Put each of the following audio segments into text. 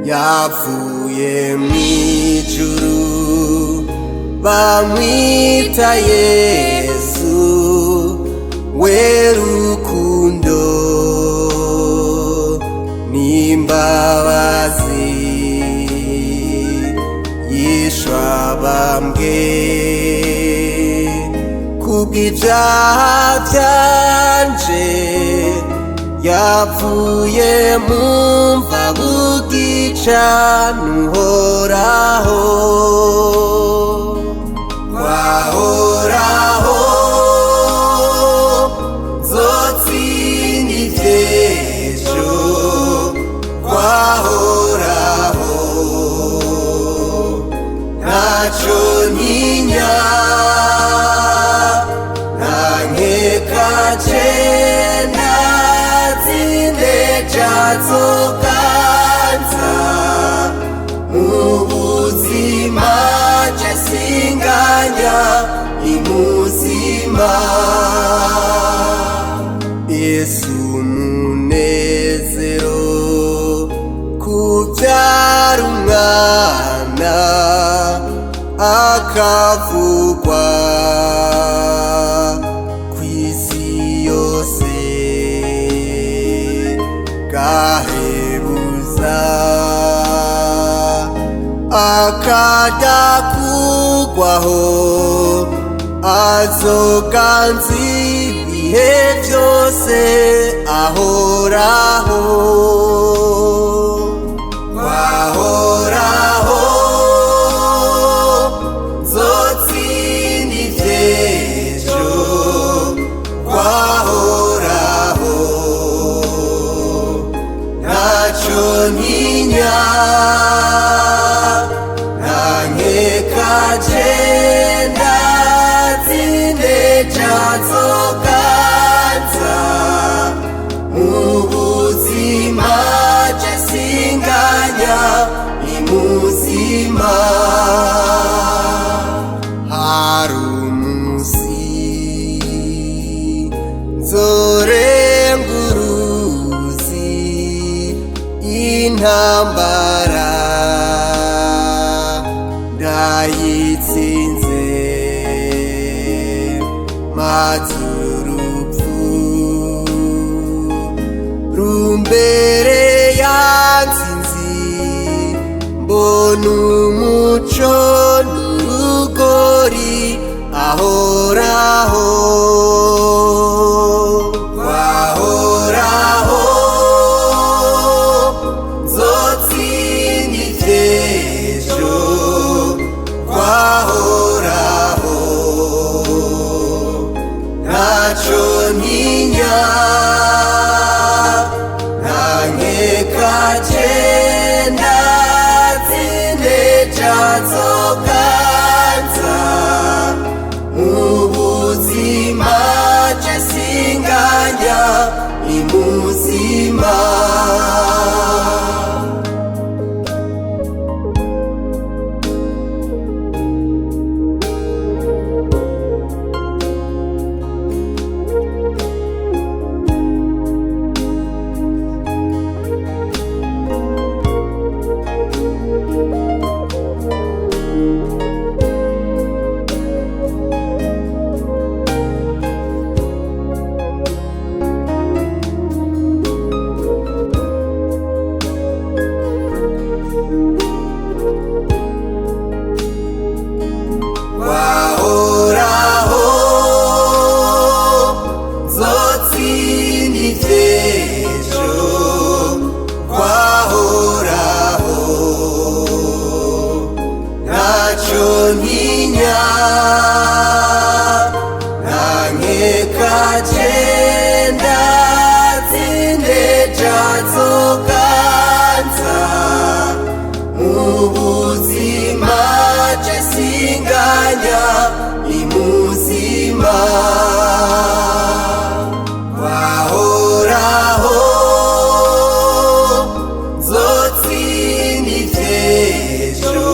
Yavuye mw'ijuru bamwita Yesu, we rukundo n'imbabazi, yishwa bambwe kubw'ivyaha vyanje, yapfuye mumva bugica nuhoraho wahoraho nzotsinda ivy'ejo kwahoraho ntaco ntinya nta nkeka cenda zindeja zoganza mu buzima je singanya imuzima. Yesu umunezero kubyara umwana akavugwa kw'isi yose gahebuza akadakugwaho azoganza ibihe byose ahoraho wahoraho nzotsinda ivy'ejo kwahoraho ntaco ntinya nta nkeka cenda zindeja zoganza mu buzima je singanya imuzima. Hari umusi nzorenga uruzi intambara ndayitsinze maze urupfu rumbere yansinzi mbona umuco n'urugori ahoraho wahoraho nzotsinda ivy'ejo kwahoraho ntaco ntinya nta nkeka cenda zindeja zoganza mu buzima je singanya imuzima. Wahoraho nzotsinda ivy'ejo kwahoraho ntaco ntinya nta nkeka cenda zindeja zoganza mu buzima je singanya imuzima wahoraho nzotsinda ivy'ejo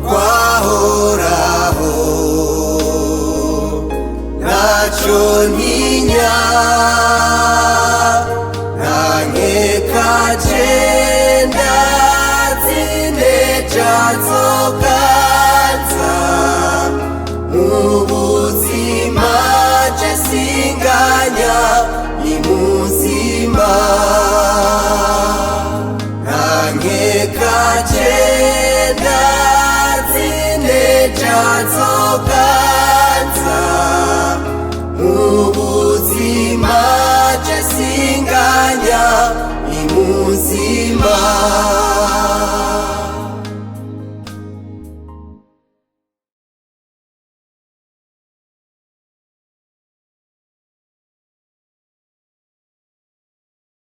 kwahoraho. Buzima.